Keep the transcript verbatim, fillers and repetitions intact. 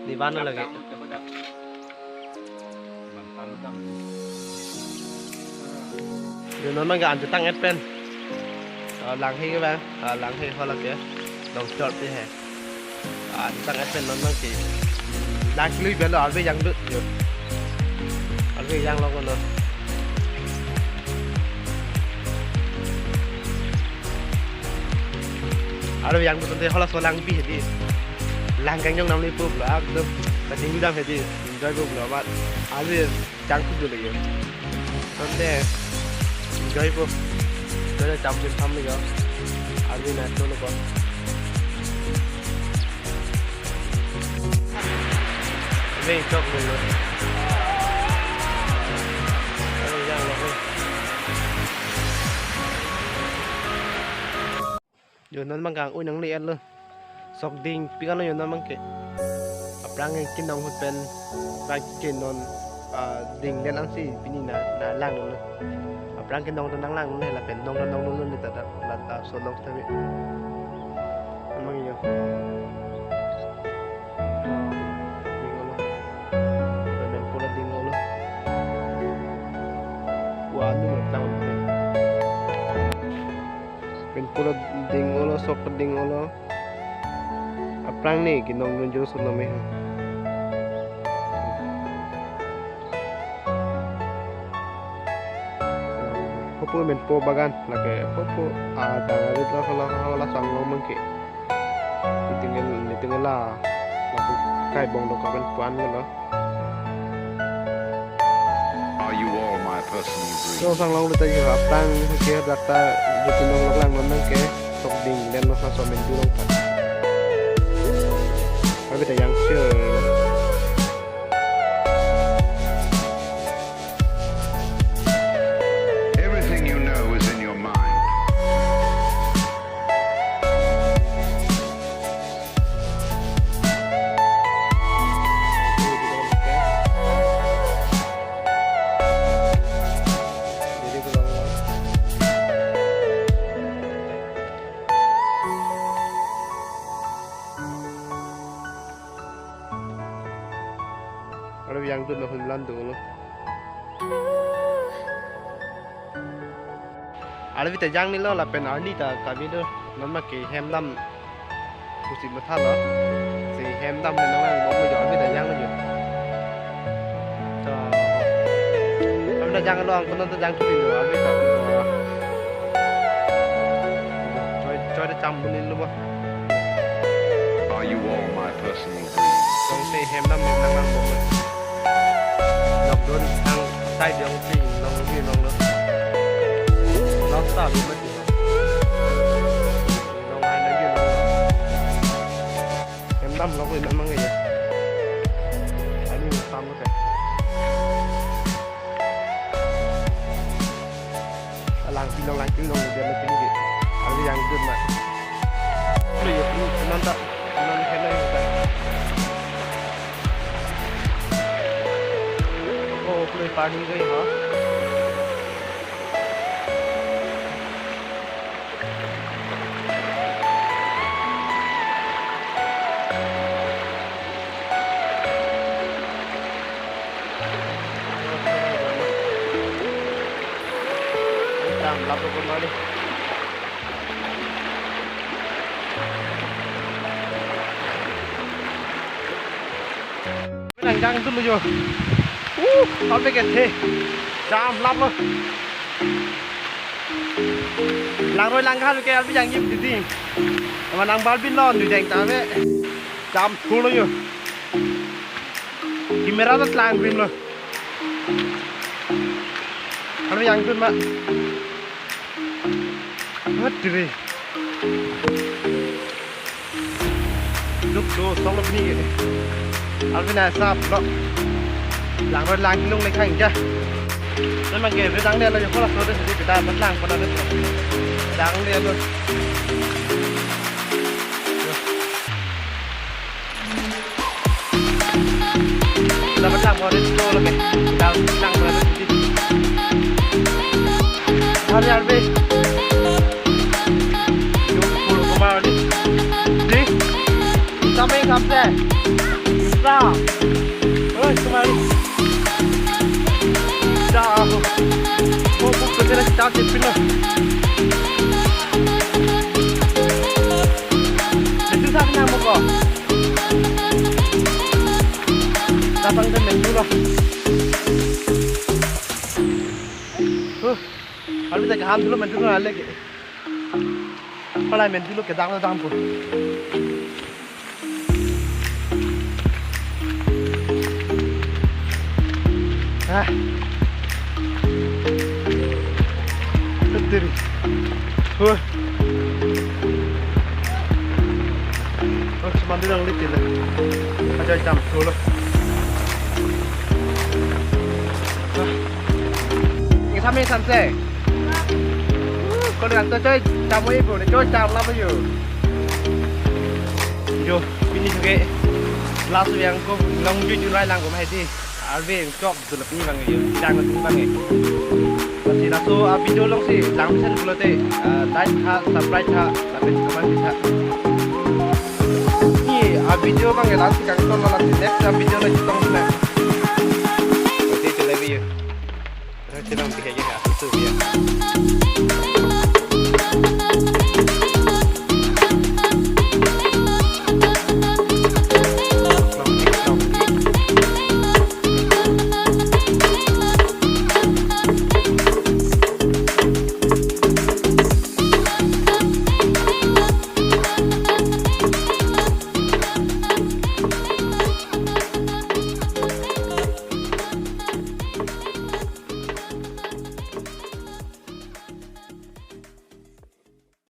Ni van lagi. Yo, non abang ke an chetang-et pen. Ah, Langhe abang, ah, Langhe hala ke. Long short si he. Ah, an chetang-et pen non abang ke. Lang kelui belo, arve jangdut yo. Arve janglo kono. Arve jangdut tangte halaso lang bi hedi. Lang kangjong namli pup lo, ekdom. Kading dam hedi. Enjoy pup lo, amat. Arve jangdut lagi. Tangte enjoy pup. Tangte cham chim tham lagi. Arve na to lo ko. Arve chok lo. Arve janglo. Yo, non abang ke oi nangle-etlo. Sok dingpik anlo yo non abang ke. Aphrang ke kenong ahut pen, aphrang ke non, ah, ding den ansi pini na, na langlo. Aphrang ke nong ta nang langlo, lapen nong ta nong lo ni ta ta, la ta so long tabi. Abang yo. Ding-olo. Lapen pura ding-olo. Wah, anu tang. Pen pura ding-olo, sok ding-olo. Aphrang ni kenong nunjur sunome. Pupu pen po bagan, lake pupu, ah, tang arit lo, hala, hala sang lo mangke. Niting el, niting ela, lapu kai bong do kapan puan lo. Are you all my personal dream? So, sang long lo ta yo, aphrang ke dak ta, yo kenong lo lang non abang ke, sok ding den lo sa so men du long ta. Abi ta yang sure. Everything you know is in your mind. Arve jangdut lo, hum lan dolo. Arve ta jang ni lo, lapen arni ta kave do, non abang ke hem dam pusi matha lo. Si hem dam henang lang bom jo, arve ta jang lo jo. To, arve ta jang lo, angkon ta jang thu lo, arve ta. Choi, choi ta cham bun lo ba. Are you all my personal dream? Tangte hem dam henang lang bom. Lockdown ang sai jong si nong di nong lo. Nong sa bi mati. Nong hai lagi nong lo. Hem dam lo ko memang ya. Ani sam ko. Langpi long, langpi long, dia mati ni. Arve jangdut ma. Play ya, play, non ta, non henlo ta. Oh, play pani gay ha. Tam lap ko mari. Nang jang tu lo jo. Uh, arve ke the. Jam lap lo. Langroi langkha ke arve jang jim titi. Ama nang bal bin lo, nu jang ta ve. Jam thu lo jo. Camera ta lang bin lo. Arve jang tu ma. Mat dire. Duk do, song lo pini ke. Arve na sap lo. Langroi lang kilung le khang ja. Memang ke, dang dia lo, yo, kola so de, de, da, mat lang, kola de. Dang dia lo. Dapat lang, kola de, so lo ke. Dang, dang, kola de. Hari, hari. Yung, pulo kumar di. Di? Sampai, sampai. Sa. Oi, kemari. Sa. Ko ko ko tela kita ke pino. Itu sa kena mo ko. Datang ke menu lah. Huh. Kalau kita ke ham dulu menu lah lagi. Kalau menu lo kedang lo dang pun. Ah. Teri. Huh. Oh, cuma dia yang licin lah. Aja jam dulu. Ah. Ini sama yang samse. Ko nang to choi cham oi bro, choi cham la ba yo. Yo, pini ke last yang ko long ju ju rai lang ko mai di. Arve chok dulu pini bang yo, lang pini bang yo. Pasi laso a video along si lang bisa dulu te, ah, like ha, subscribe ha, lapen comment ha. Ni a video bang lang si kang ton la si next a video lagi tong na.